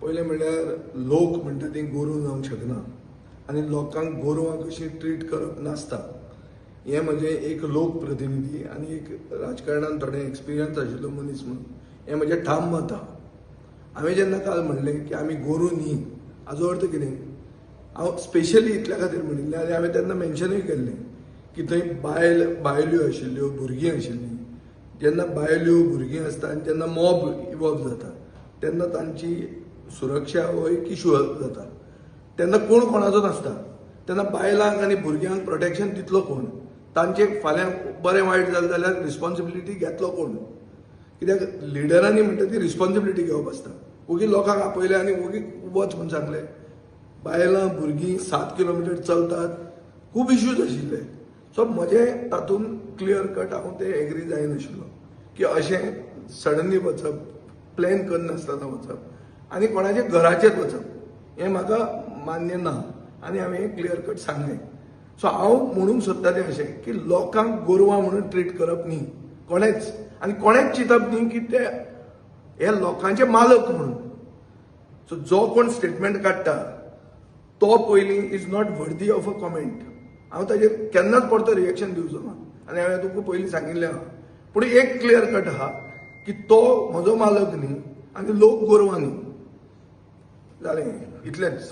पयलें म्हणल्यार लोक म्हणटा ती गोरूं जावंक शकना आनी लोकांक गोरवां कशीं ट्रीट करप नासता. हें म्हजें एक लोकप्रतिनिधी आनी एक राजकारणान थोडें एक्सपिरियन्स आशिल्लो मनीस म्हणून हें म्हजें ठाम मत आहा. हांवें जेन्ना काल म्हणलें की आमी गोरूं न्ही, हाजो अर्थ कितें? हांव स्पेशली इतल्या खातीर म्हणिल्लें आनी हांवें तेन्ना मेन्शनूय केल्लें की थंय बायल्यो आशिल्ल्यो, भुरगीं आशिल्लीं. जेन्ना बायल्यो भुरगीं आसता आनी जेन्ना मॉब इवॉल्व जाता तेन्ना तांची सुरक्षा हो एक इशू जाता. तेन्ना कोण कोणाचो नासता. तेन्ना बायलांक आनी भुरग्यांक प्रोटेक्शन दितलो कोण? तांचे फाल्यां बरें वायट जालें जाल्यार रिस्पॉन्सिबिलिटी घेतलो कोण? कित्याक लिडरांनी म्हणटा ती रिस्पॉन्सिबिलिटी घेवप आसता. ओगी लोकांक आपयले आनी ओगी वच म्हूण सांगलें. बायलां भुरगीं 7 किलोमिटर चलतात, खूब इश्यूज आशिल्ले. सो म्हजें तातूंत क्लियर कट हांव ते एग्री जायनाशिल्लो की अशें सडनली वचप, प्लॅन करनासतना वचप आनी कोणाच्या घराचेर वचप हें म्हाका मान्य ना आनी हांवें हें क्लियर कट सांगलें. सो हांव म्हणूंक सोदता तें अशें की लोकांक गोरवां म्हणून ट्रीट करप न्ही कोणेच आनी कोणेच चिंतप न्ही की ते हे लोकांचे मालक म्हणून. सो जो कोण स्टेटमेंट काडटा तो पयलीं is not worthy of a comment. हांव ताजेर केन्नाच परतो रिएक्शन दिवचो ना आनी हांवें तुका पयलीं सांगिल्लें आहा. पूण एक क्लियर कट आहा की तो म्हजो मालक न्ही आनी लोक गोरवां न्ही. जालें, इतलेंच.